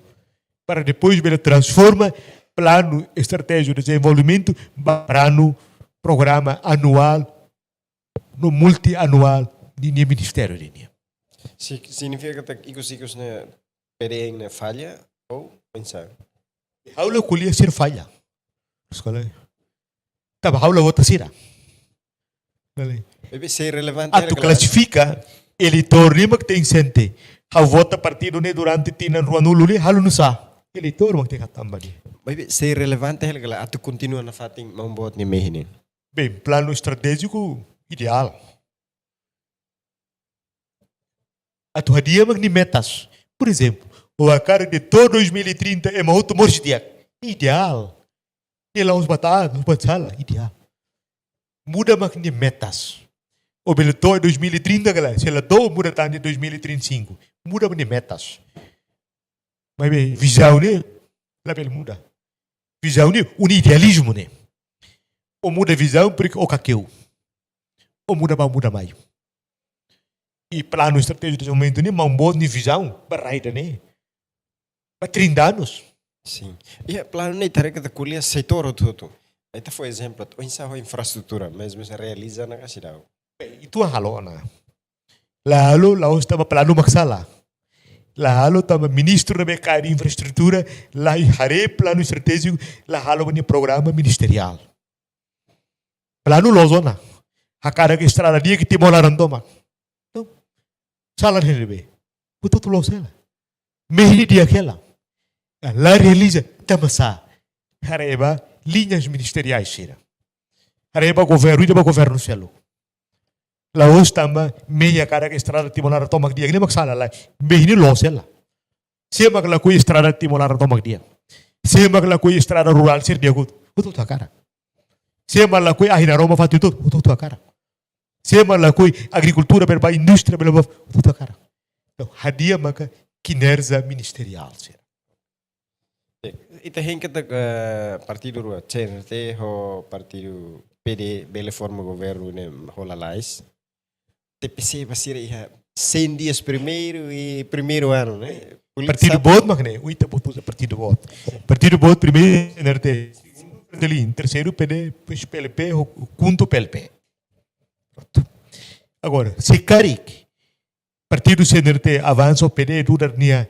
para depois bele transforma planu estratéjiku de dezenvolvimentu ba planu, programa anuál, no multianuál de nia ministériu de nia. Si-, signifika katak ikus-ikus ne'e P D N ne'e falla, ou oinsá? Ha'u la ko'alia sira falla. Eskola. Tanba ha'u la vota sira. Dale. Maibé sei relevante atu hela, klasifika eleitór ne'e mak tenke sente. Ha'u vota partidu ne'e durante tinan ruanulu ne'e, halo nusá? Eleitór mak tenke hatán ba ne'e. Maibé sei relevante hela atu kontinua nafatin maun boot nia mehi ne'e. Bem, planu estratéjiku ideál. Atu hadi'a mak nia metas. Por ezemplu, ó hakarak de'it to'o dois mil e trinta ema hotu moris di'ak. Ideál. Ne'e la'ós buat aat, la'ós buat sala, ideál. Muda mak nia metas. Ó bele to'o dois mil e trinta ka lae, se la to'o, muda tan de'it dois mil e trinta e cinco. Muda mak nia metas. Maibé vizaun ne'e labele muda. Vizaun ne'e, un idealizmu ne'e. Ó muda vizaun, porque ó kakeu. Ó muda ba muda mai. I planu estratéjiku de dezenvolvimentu ne'e, maun boot nia vizaun, ba rai ida-ne'e, ba trinta anos. Sin. Iha planu ne'e ita haree katak ko'alia setór hotu-hotu. Ita fó ezemplu, oinsá ho infraestrutura, maibé se realiza ona ka seidauk? Bem, ita halo ona. La halo, la'ós tanba planu mak sala. La halo tanba ministru ne'ebé kaer infraestrutura, la haree planu estratéjiku, la halo ba nia programa ministeriál. Planu loos ona. Hakarak estrada di'ak iha Timor laran tomak. Entaun, sala ne'ebé? Buat hotu loos hela. Mehi di'ak hela. La realiza, tanba sá? Haree ba liñas ministeriais sira. Haree ba governu ida ba governu seluk. La'ós tanba mehi hakarak estrada Timor laran tomak di'ak, ne'e mak sala, lae. Mehi ne'e loos hela. Sé mak lakohi estrada Timor laran tomak di'ak? Sé mak lakohi estrada rurál sira di'ak hotu? Hotu-hotu hakarak. Sé mak lakohi ahi naroman fatin hotu? Hotu-hotu hakarak. Sé mak lakohi agrikultura bele ba indústria bele ba? Hotu-hotu hakarak. Entaun, hadi'a maka kinerja ministeriál sira. Ita hein katak, eh, partidu rua, C N R T ho partidu P D bele forma governu ne'e ho lalais. T P C ba sira iha cem dias primeiru i primeiru anu, ne'e? Politi-, partidu boot mak ne'e, ita boot uza partidu boot. Partidu boot primeiru C N R T, segundu Fretilin, terseiru P D, depois P L P, ho KHUNTO P L P. Prontu. Agora, se karik partidu C N R T avansa ho P D nu'udar nia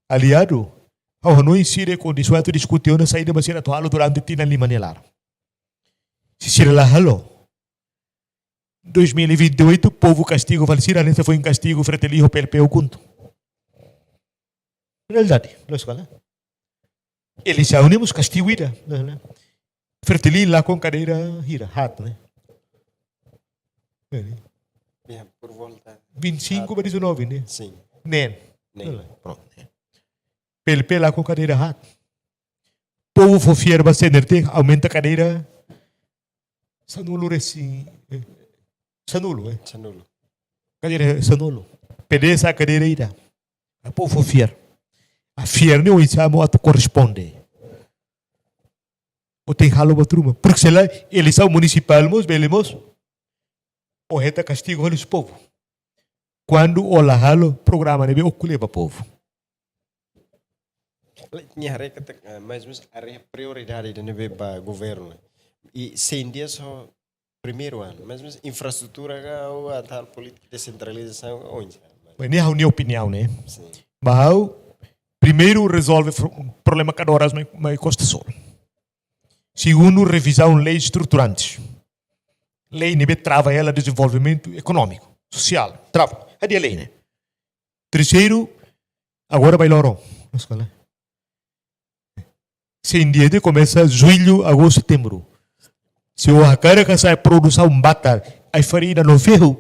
aliadu, ha'u hanoin sira kondisaun atu diskute ona saida mak sira atu halo durante tinan lima nia laran. Se sira la halo, dois mil e vinte e oito, povu kastigu fali sira, hanesan foin kastigu Fretilin ho P L P ho KHUNTO. Realidade, la eskola. Eleisaun ne'e mós kastigu ida, la, la. Fretilin lakon kadeira hira, haat, ne'e? Ne'e. Ya, por volta. Vinte e cinco ba dezanove, ne'e? Sin. Neen. Neen. Prontu, neen. P L P lakon kadeira haat. Povu fó fiar ba C N R T, aumenta kadeira sanulu-resin, eh, sanulu, eh? Sanulu. Kadeira sanulu. P D sa'e kadeira ida. Povu fó fiar. Fiar ne'e oinsá mak atu korresponde? Ó tenke halo buat ruma. Porque se lae, eleisaun munisipál mós, bele mós, ó hetan kastigu husi povu. Kuandu ó la halo programa ne'ebé ó ko'alia ba povu. Nia haree katak, eh, mais ou menos, haree prioridade ida ne'ebé ba governu. I cem dias ho primeiru anu. Mais ou menos, infraestrutura ka, ou atu halo polítika desentralizasaun, ou oinsá? Bem, ne'e ha'u-nia opiniaun, ne'e? Sin. Ba ha'u, primeiru rezolve fro-, problema kadoras mai, mai Costa Azul. Segundu, revizaun lei estruturante. Lei ne'ebé trava hela dezenvolvimentu ekonómiku, sosiál, trava. Hadi'a lei ne'e. Terseiru, Agora bailoron. Loos ka lae? Sein di'ak komesa jullu, agostu, setembru. Se ó hakarak hasai produsaun batar, ai-farina no ferru,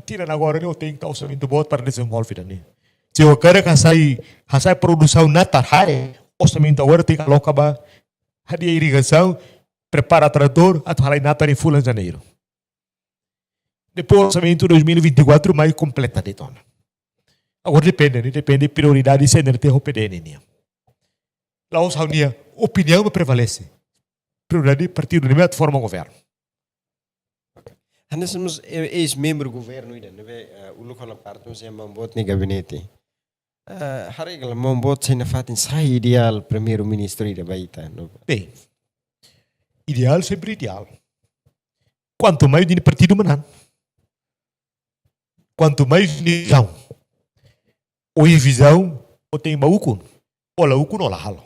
tinan agora ne'e ó tenke tau orsamentu boot para dezenvolve ida-ne'e. Se ó hakarak hasai, hasai produsaun natar hare, orsamentu agora tenke aloka ba hadi'a irrigasaun, prepara tratór, atu halai natar iha fulan Janeiru. Depois orsamentu dois mil e vinte e quatro mai kompleta de'it ona. Agora depende, ne'e depende prioridade C N R T ho P D N nian. La'ós ha'u-nia opiniaun mak prevalese. Prioridade partidu ne'ebé atu forma governu. Hanesan mós e-, eis-membru governu ida ne'ebé, eh, uluk ha'u la parte, mós iha maun boot nia gabinete. Eh, haree katak maun boot sente nafatin saida ideál primeiru-ministru ida ba ita, no? Bem, ideál sempre ideál. Kuantu mais nia partidu manán. Kuantu mais nia vizaun. Ó iha vizaun, ó tenke bá ukun. Ó la ukun, ó la halo.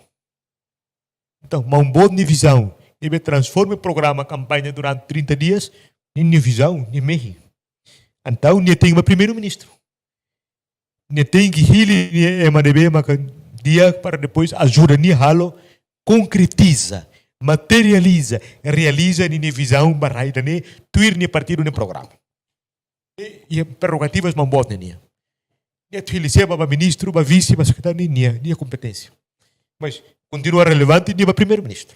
Entaun, maun boot nia vizaun, ne'ebé transforma programa kampaña durante trinta dias, nia, nia vizaun, nia mehi. Entaun, nia tenke bá primeiru-ministru. Nia tenke hili nia ema ne'ebé maka di'ak para depois ajuda nia halo, konkretiza, materializa, realiza nia, nia vizaun ba rai ida-ne'e, tuir nia partidu nia programa. I, i prerrogativas maun boot nian. Nia atu hili sé ba, ba ministru, ba vise, ba sekretáriu, nia, nia, nia kompeténsia. Mas kontinua relevante, nia ba primeiru-ministru.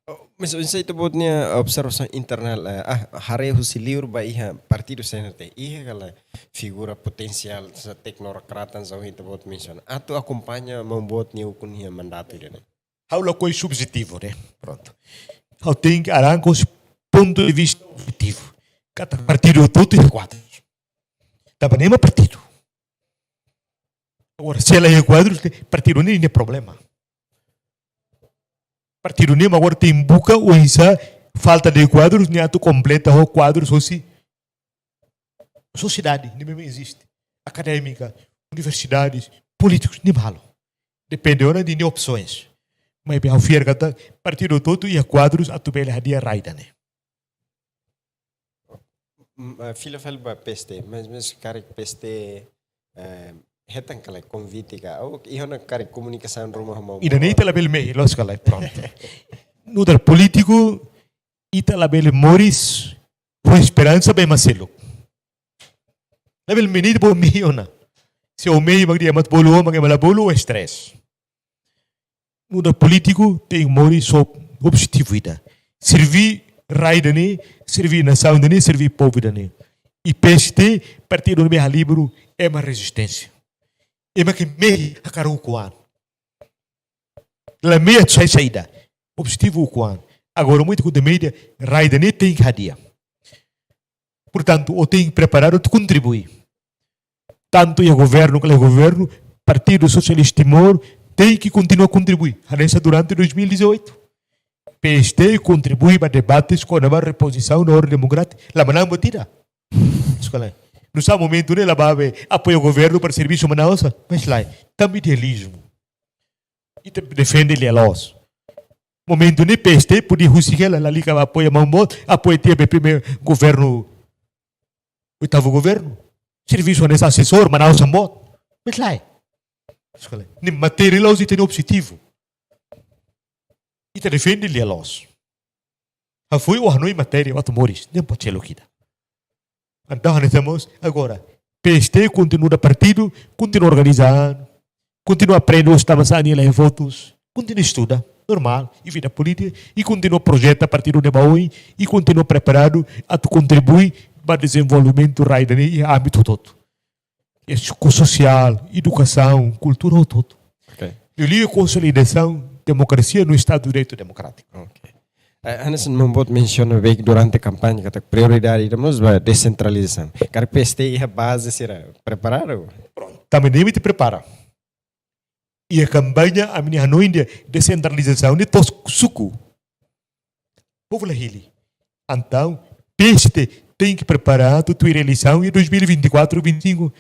Oh, mas, mas ita-boot nia observasaun internál, eh, ah, haree husi liur ba iha partidu C N R T. Iha ka lae figura potensiál, hanesan teknokrata hanesan ita-boot mensiona, atu akompaña maun boot nia ukun iha mandatu ida-ne'e? Ha'u lakohi subjetivu, ne'e? Prontu. Ha'u tenke arranka husi pontu de vista objetivu. Katak partidu hotu-hotu iha kuadrus. Tanba ne'e mak partidu. Agora, se la iha kuadrus, ne'e partidu ne'e, ne'e problema. Partidu ne'e mak agora tenke buka oinsá falta de kuadrus, ne'e atu kompleta ho kuadrus hosi sosiedade, ne'ebé eziste. Akadémika, universidades, polítikus, ne'e halo. Depende ona de, de opsoens. Maibé ha'u fiar katak partidu hotu-hotu iha kuadrus atu bele hadi'a rai ida-ne'e. Mm, eh, fila fali ba P S T, mas, mas karik P S T, eh, hetan ka lae konvite ka, ou iha ona karik komunikasaun ruma ho maun boot? Ida-ne'e ita labele mehi, loos ka lae, prontu. Nu'udar polítiku, ita labele moris ho esperansa ba ema seluk. Labele mehi, ita bolu mehi ona. Se ó mehi mak di'ak, ema atu bolu ó, mak ema la bolu ó, stress. Nu'udar polítiku tenke moris ho objetivu ida. Serví rai ida-ne'e, serví nasaun ida-ne'e, serví povu ida-ne'e. I P S T, partidu ne'ebé halibur ema rezisténsia. Ema ke mehi hakarak ukun an. La mehi atu sai saida. Objetivu ukun an. Agora, muito com mídia, rai ida-ne'e tenke hadi'a. Portantu, ó tenke preparadu atu kontribui. Tantu iha governu ka lae governu, Partidu Sosialista Timor tenke kontinua kontribui. Hanesan durante dois mil e dezoito. P S T kontribui ba debates kona-ba repozisaun no orden demokrátika. La manán buat ida. Loos ka lae? Nusá momentu ne'e la bá be apoia governu para servisu manán osan? Mas lae, tanba idealizmu. Ita defende lia-loos. Momentu ne'e P S T pudi husik hela, lalika apoia maun boot, apoia tiha be primeiru governu, oitavu governu. Servisu hanesan asesór, manán osan boot. Mas lae. Loos ka lae? Ne'e matéria la'ós ita-nia objetivu. Ita defende lia-loos. Hafoin ó hanoin matéria, ó atu moris, ne'e pode ser lokida. Entaun, hanesan mós agora, P S T kontinua nu'udar partidu, kontinua organiza an, kontinua aprende osan tanbasá nia la iha votus, kontinua estuda, normál, iha vida polítika, i kontinua projeta partidu ne'e ba oin, i kontinua preparadu atu kontribui ba dezenvolvimentu rai ida-ne'e iha ámbitu hotu-hotu. Edu-, sosiál, edukasaun, kultura hotu-hotu. Ok. Liuliu konsolidasaun demokrasia no Estadu de Direitu Demokrátiku. Ok. Eh, hanesan maun boot mensiona baik durante kampaña katak prioridade ida mós ba desentralizasaun. Karik P S T iha baze sira preparadu? Prontu. Tanba ne'e mak ita prepara. Iha kampaña ami-nia hanoin de'it desentralizasaun ne'e to'o suku. Povu la hili. Entaun, P S T tenke prepara atu tuir eleisaun iha dois mil e vinte e quatro, vinte e cinco.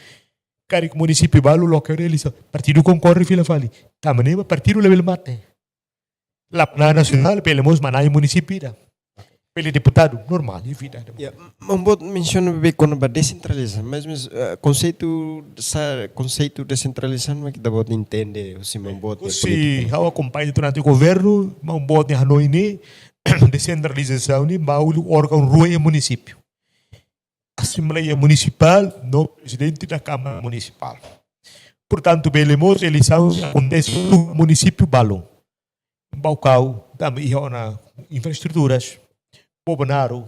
Karik munisípiu balu loke iha eleisaun, partidu konkorre fila fali. Tanba ne'e mak partidu labele mate. La pernah nasionál, bele mós manán iha munisípiu ida. bele deputadu, normál, e vida. Ya, Maun Boot mensiona bem kona-ba desentralizasaun, mas, mas, eh, konseitu, sa, konseitu desentralizasaun, mas ita-boot entende, husi Maun Boot, husi polítika. Ha'u akompaña durante governu, Maun Boot nia hanoin ne'e, desentralizasaun ne'e, balu órgaun rua iha munisípiu. Asembleia Munisipál, no prezidente da Kámara Munisipál. Portantu, bele mós eleisaun akontese iha munisípiu balu. Baucau, tanba iha ona infraestruturas, Bobonaro,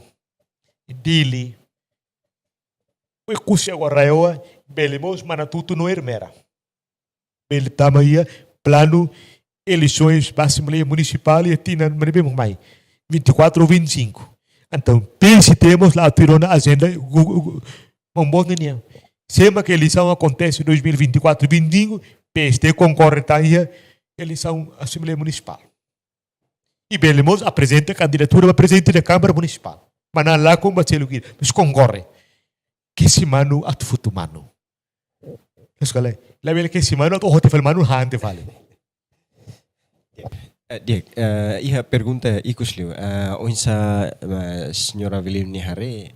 Dili, Oekusi agora RAEOA, bele mós Manatuto no Ermera. Bele tama iha planu eleisoens ba Asembleia Munisipál iha tinan ne'ebé mak mai, vinte e quatro ou vinte e cinco. Entaun, PST mós la tuir ona ajenda, gu-, gu-, gu-, Maun Boot nian. Se mak eleisaun akontese dois mil e vinte e quatro, vinte e cinco, PST konkorre tan iha eleisaun Asembleia Munisipál. I bele mós aprezenta kandidatura ba prezidente da Kámara Munisipál. Manán lakon ba selu kira, mas konkorre. Kesi manu atu futu manu. Terus kala, labele kesi manu atu hoti fali manu hante fali. Eh, di'ak, eh, iha pergunta ikus liu. Eh, oinsá, eh, señora Avelino nia haree,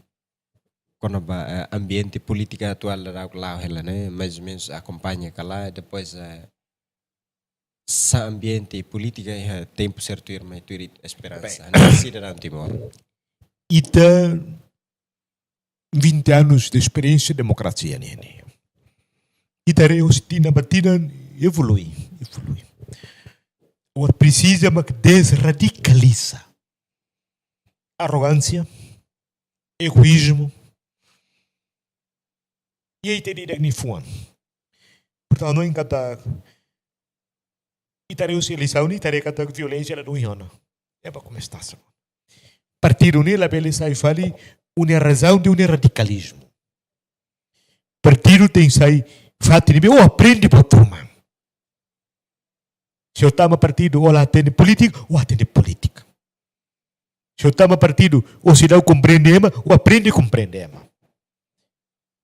kona-ba, eh, ambiente polítika atuál daudauk la'o hela ne'e, mais ou menus akompaña ka lae, depois, eh, sá ambiente polítika iha tempu sira tuirmai tuir ita-nia esperansa. Bem. Hanesan sidadaun Timor. Ita vinte anos de experiência de democracia ne'e, ne'e. Ita haree husi tinan ba tinan evolui, evolui. Agora presiza mak desradikaliza arrogância, egoísmo, i ita-nia ida-ne'e fuan. Portantu, no inkata ita haree husi eleisaun ne'e, ita haree katak violénsia ladún iha ona. Ema komesa tasa. Partidu ne'e labele sai fali nia razaun de nia radikalizmu. Partidu tenke sai fatin ne'ebé ó aprende ba turma. Se ó tama partidu, ó la hatene polítika, ó hatene polítika. Se ó tama partidu, ó seidauk komprende ema, ó aprende komprende ema.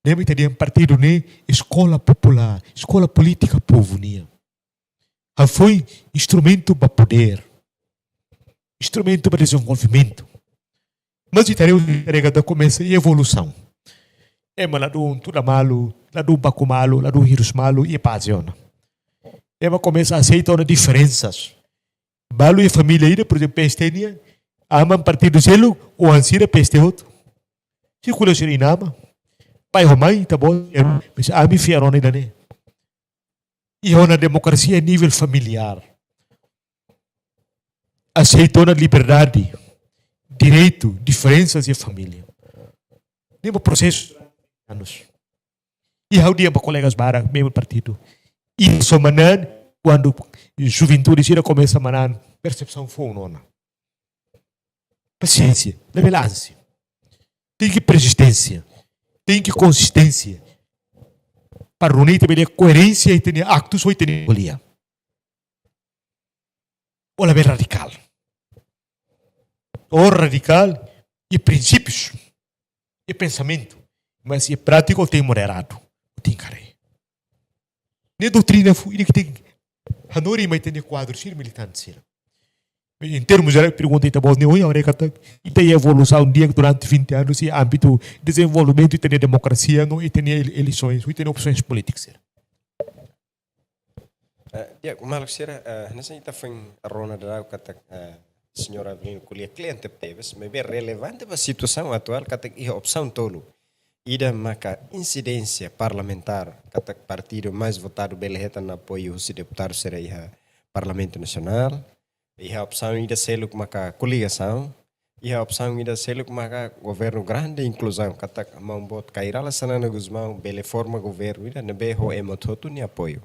Ne'ebé ita dehan partidu ne'e eskola populár, eskola polítika povu nian. Hafoin instrumentu ba podér, instrumentu ba dezenvolvimentu. Mas ita haree, ita haree katak komesa evolusaun. Ema ladún tuda malu, ladún baku malu, ladún hirus malu, i pás ona. Ema komesa aseita ona diferensas. Balu iha família ida, por ezemplu, PST nian, aman partidu seluk, oan sira PST hotu. Sirkula sira iha ne'ebá. Pai ho mãe, tá bom, mas ami fiar ona ida-ne'e. Iha ona demokrasia nivel familiár. Aseita ona liberdade, direitu, diferensas iha família. Ne'e mak prosesu anos. I ha'u dehan ba kolegas barak, membru partidu. I só manán, kuandu juventude sira komesa manán, persepsaun foun ona. Pasiénsia, labele ansi. Tenke persisténsia, tenke konsisténsia. Para nune'e ita bele koerénsia ita-nia aktus, ita-nia ko'alia. Ó labele radikál. Ó radikál iha prinsípius, iha pensamentu, mas iha prátika ó tenke moderadu, ó tenke haree. Ne'e doutrina foun, ida ke tenke hanorin mai ita-nia kuadru sira, militante sira. Em termos gerais, pergunta ita-boot ne'e, ohin haree katak ita evolusaun di'ak durante vinte anos iha ámbitu dezenvolvimentu, ita-nia demokrasia no ita-nia ele-, eleisoens, ita-nia opsoens polítikas sira. Eh, ya, maluk sira, eh, hanesan ita foin rona daudauk katak, eh, señora Avelino ko'alia kle'an tebes, maibé relevante ba situasaun atuál katak iha opsaun tolu. Ida maka insidénsia parlamentár, katak partidu mais votadu bele hetan apoiu husi deputadu sira iha Parlamentu Nasionál. Iha opsaun ida seluk maka koligasaun. Iha opsaun ida seluk maka governu grande inkluzaun, katak Maun Boot Kay Rala Xanana Gusmão bele forma governu ida ne'ebé ho ema hotu-hotu nia apoiu.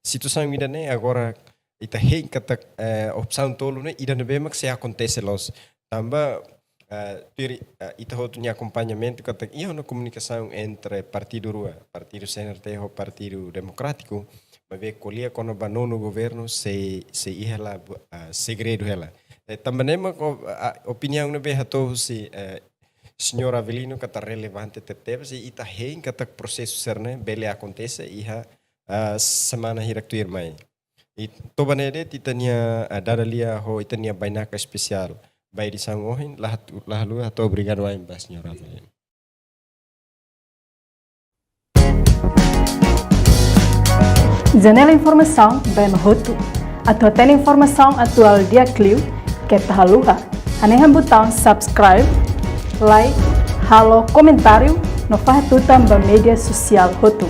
Situasaun ida-ne'e agora ita hein katak, eh, opsaun tolu ne'e ida ne'ebé mak sei akontese loos. Tanba, eh, tuir, eh, ita hotu nia akompañamentu katak iha ona komunikasaun entre partidu rua, partidu CNRT ho Partidu Demokrátiku, maibé ko'alia kona-ba nonu governu sei, sei iha la bu-, ah, segredu hela. Eh, tanba ne'e mak, ah, opiniaun ne'ebé hato'o husi, eh, señora Avelino katak relevante tebetebes, i ita hein katak prosesu sira-ne'e bele akontese iha, ah, semana hirak tuirmai. I to'o ba ne'e de'it ita-nia, ah, dada lia ho ita-nia bainaka espesiál, ba edisaun ohin, la hatu-, la haluha hato'o obrigadu wa'in ba señór Rafael. Janela informasaun ba ema hotu. Atu hatene informasaun atuál di'ak liu, keta haluha hanehan butaun subscribe, like, halo komentáriu no fahe tutan ba média sosiál hotu.